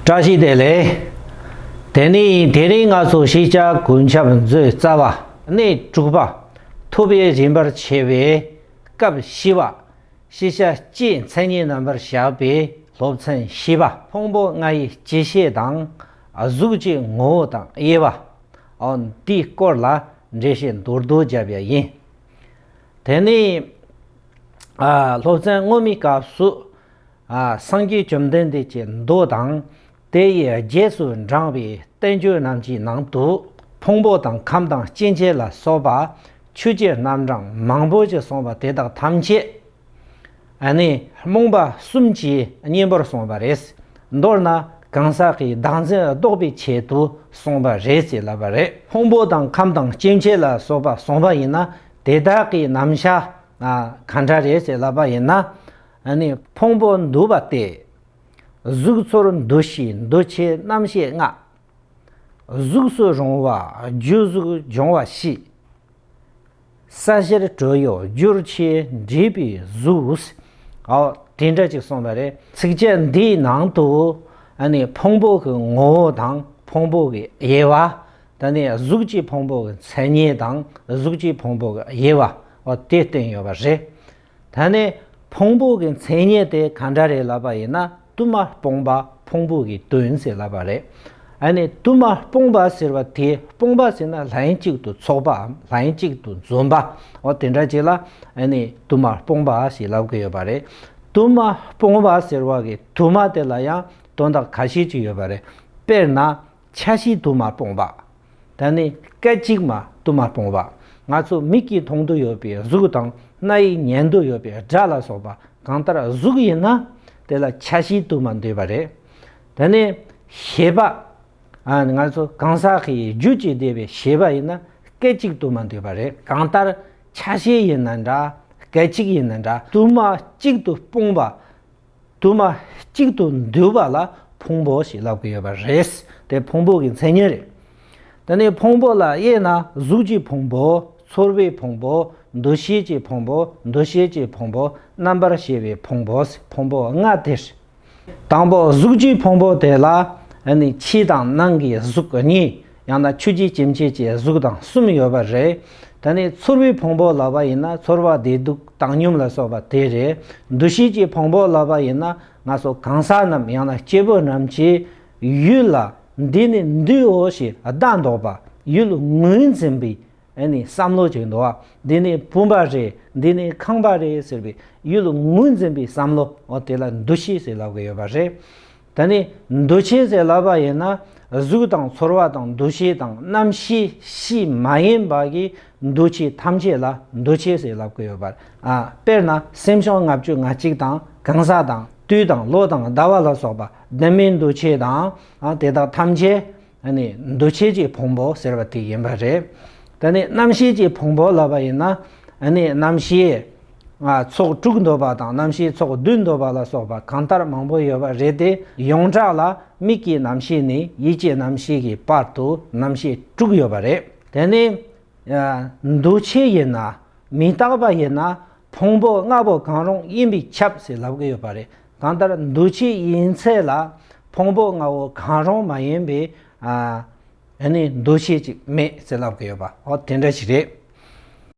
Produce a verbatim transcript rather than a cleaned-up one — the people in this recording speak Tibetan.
བཀྲ་ཤིས་བདེ་ལེགས། དེ་ནི་དེ་རིང་ང་ཚོ་ཤེས་བྱ་ཀུན་ཁྱབ་མཛོད་རྩ་བ་གནས་དྲུག་པ། ཐོབ་པའི་རིམ་པར་ཕྱེ་བའི་སྐབས་བཞི་པ། ཤེས་བྱ་སྤྱིའི་མཚན་ཉིད་རྣམ་པར་བཞག་པའི་སློབ་ཚན་བཞི་པ། ཕུང་པོ་ལྔ་ཡི་སྤྱི་བྱེ་དང་། གཟུགས་ཀྱི་ངོ་བོ་དང་དབྱེ་བ། འོ་འདིའི་སྐོར་ལ་འགྲེལ་བཤད་མདོར་བསྡུས་བརྒྱབ་ཡ་ཡིན། དེ་ནི་ཨ་སློབ་ཚན་སྔོན་མའི་སྐབས་སུ། ཨ་སངས་རྒྱས་བཅོམ་ལྡན་འདས་ཀྱི་མདོ་དང་། དེ་ཡི་རྗེས་སུ་འབྲངས་པའི་བསྟན་བཅོས་རྣམས་ཀྱི་ནང་དུ། ཕུང་པོ་དང་ཁམས་དང་སྐྱེ་མཆེད་ལ་སོགས་པ་ཆོས་ཀྱི་རྣམ་གྲངས་མང་པོ་ཞིག་གསུངས་པ་དེ་དག་ཐམས་ཅད། ཨ་ནི་རྨོངས་པ་གསུམ་གྱི་གཉེན་པོར་གསུངས་པ་རེད། མདོར་ན་གང་ཟག་གི་བདག་འཛིན་ལྡོག་པའི་ཆེད་དུ་གསུངས་པ་རེད་ཅེས་ལབ་པ་རེད། ཕུང་པོ་དང་ཁམས་དང་སྐྱེ་མཆེད་ལ་སོགས་པ་གསུངས་པ་ཡིན་ན། དེ་དག་གི་རྣམ་གཞག་ཨ་ག་འདྲ་རེད་ཅེས་ལབ་པ་ཡིན་ན། ཨ་ནི་ཕུང་པོ་འདུས་པ་སྟེ། གཟུགས་ཚོར་འདུ་ཤེས་འདུ་བྱེད་རྣམ་ཤེས་ལྔ། གཟུགས་སུ་རུང་བ་རྒྱུ་གཟུགས་འབྱུང་བ་བཞི། ས་གཞིར་གྲོལ་ཡོད་འགྱུར་བྱེད་འབྲས་བུའི་གཟུགས། འོ་དེ་འདྲ་ཅིག་གསུངས་པ་རེད། ཚིགས་བཅད་འདིའི་ནང་དུ་ཨ་ནི་ཕུང་པོ་གི་ངོ་བོ་དང་ཕུང་པོ་གི་དབྱེ་བ། ད་ནི་གཟུགས་ཀྱི་ཕུང་པོ་གི་མཚན་ཉིད་དང་གཟུགས་ཀྱི་ཕུང་པོ་གི་དབྱེ་བ། འོ་དེ་བསྟན་ཡོད་པ་རེད། ད་ནི་ཕུང་པོ་གི་མཚན་ཉིད་དེ་ག་འདྲ་རེད་ལབ་པ་ཡིན་ན། དུ་མ་སྤངས་པ་ཕུང་པོ་གི་དོན་ཟེར་ལབ་པ་རེད། ཨ་ནི་དུ་མ་སྤངས་པ་ཟེར་བ་དེ། སྤངས་པ་ཟེར་ན་ལན་གཅིག་ཏུ་ཚོགས་པའམ་ལན་གཅིག་ཏུ་འཛོམས་པ། འོ་དེ་འདྲ་ཅིག་ལ་ཨ་ནི་དུ་མ་སྤངས་པ་ཞེས་ལབ་ཀྱི་ཡོད་པ་རེད། དུ་མ་སྤངས་པ་ཟེར་བ་གི་དུ་མ་དེ་ལ་ཡང་དོན་དག་ཁ་ཤས་ཅིག་ཡོད་པ་རེད། དཔེར་ན། ཆ་ཤས་དུ་མ་སྤངས་པ། ད་ནི་སྐད་ཅིག་མ་དུ་མ་སྤངས་པ། ང་ཚོ་མིག་གིས་མཐོང་དུ་ཡོད་པའི་གཟུགས་དང་། སྣ་ཡིས་ཉན་དུ་ཡོད་པའི་སྒྲ་ལ་སོགས་པ། གང་ལྟར་གཟུགས་ཡིན་ན་དེ་ལ་ཆ་ཤས་དུ་མ་འདུས་པ་རེད། ད་ནི་ཤེས་པ། ཨ་ང་ཚོ་གང་ཟག་གི་རྒྱུད་ཀྱིས་བསྡུས་པའི་ཤེས་པ་ཡིན་ན་སྐད་ཅིག་དུ་མ་འདུས་པ་རེད། གང་ལྟར་ཆ་ཤས་ཡིན་ན་འདྲ། སྐད་ཅིག་ཡིན་ན་འདྲ། དུ་མ་གཅིག་ཏུ་སྤངས་པ། དུ་མ་གཅིག་ཏུ་འདུས་པ་ལ་ཕུང་པོ་ཞེས་ལབ་ཀྱི་ཡོད་པ་རེད། དེ་ཕུང་པོ་གི་མཚན་ཉིད་རེད། དེ་ནས་ཕུང་པོ་ལ་དབྱེ་ན། གཟུགས་ཀྱི་ཕུང་པོ། ཚོར་བའི་ཕུང་པོ། འདུ་ཤེས་ཀྱི་ཕུང་པོ། འདུ་བྱེད་ཀྱི་ཕུང་པོ། རྣམ་པར་ཤེས་པའི་ཕུང་པོ། ཕུང་པོ་ལྔ་སྟེ། དང་པོ་གཟུགས་ཀྱི་ཕུང་པོ་དེ་ལ་ནི་ཕྱི་དང་ནང་གི་གཟུགས་གཉིས། ཡང་ན་ཆོས་ཀྱི་སྐྱེ་མཆེད་ཀྱི་གཟུགས་དང་གསུམ་ཡོད་པ་རེད། ད་ནི་ཚོར་བའི་ཕུང་པོ་ལབ་པ་ཡིན་ན། ཚོར་བ་བདེ་སྡུག་བཏང་སྙོམས་ལ་སོགས་པ་དེ་རེད། འདུ་ཤེས་ཀྱི་ཕུང་པོ་ལབ་པ་ཡིན་ན། ང་ཚོ་གང་ཟག་རྣམས་ཡང་ན་སྐྱེ་བོ་རྣམས་ཀྱིས་ཡུལ་ལ་འདི་ནི་འདིའོ་ཞེས་བརྡ་འདོགས་པ། ཡུལ་ངོས་འཛིན་པའི་ཨ་ནི་བསམ་བློ་ཅིག་འདུག་པ། འདི་ནི་བུམ་པ་རེད། འདི་ནི་ཁང་པ་རེད་ཟེར་བའི་ཡུལ་ངོས་འཛིན་པའི་བསམ་བློ། འོ་དེ་ལ་འདུ་ཤེས་ཟེར་ལབ་ཀྱི་ཡོད་པ་རེད། ད་ནི་འདུ་བྱེད་ཟེར་ལབ་པ་ཡིན་ན། གཟུགས་དང་ཚོར་བ་དང་འདུ་ཤེས་དང་རྣམ་ཤེས་ཤེས་མ་ཡིན་པ་གི་འདུ་བྱེད་ཐམས་ཅད་ལ་འདུ་བྱེད་ཟེར་ལབ་ཀྱི་ཡོད་པ། ཨ་དཔེར་ན་སེམས་བྱུང་ལྔ་བཅུ་ང་གཅིག་དང་། གང་ཟག་དང་། དུས་དང་ལོ་དང་ཟླ་བ་ལ་སོགས་པ་ལྡན་མིན་འདུ་བྱེད་དང་། ཨ་དེ་དག་ཐམས་ཅད་ཨ་ནི་འདུ་བྱེད་ཀྱི་ཕུང་པོ་ཟེར་བ་དེ་ཡིན་པ་རེད། ད་ནི་རྣམ་ཤེས་ཀྱི་ཕུང་པོ་ལབ་པ་ཡིན་ན། ཨ་ནི་རྣམ་ཤེས་ཨ་ཚོགས་དྲུག་འདོད་པ་དང་། རྣམ་ཤེས་ཚོགས་བདུན་འདོད་པ་ལ་སོགས་པ་གང་ལྟར་མང་པོ་ཡོད་པ་རེད་དེ། ཡོངས་གྲགས་ལ་མིག་གི་རྣམ་ཤེས་ནས་ཡིད་ཀྱི་རྣམ་ཤེས་ཀྱི་བར་དུ་རྣམ་ཤེས་དྲུག་ཡོད་པ་རེད། དེ་ནི་ཨ་འདུ་བྱེད་ཡིན་ན། མི་རྟག་པ་ཡིན་ན། ཕུང་པོ་ལྔ་པོ་གང་རུང་ཡིན་པས་ཁྱབ་ཟེར་ལབ་ཀྱི་ཡོད་པ་རེད། གང་ལྟར་འདུ་བྱེད་ཡིན་ཚད་ལ་ཕུང་པོ་ལྔ་པོ་གང་རུང་མ་ཡིན་པའི་ཨ་ཨ་ནི་འདུ་བྱེད་ཅིག་མེད་ཟེར་ལབ་ཀྱི་ཡོད་པ། འོ་དེ་འདྲ་ཞིག་རེད།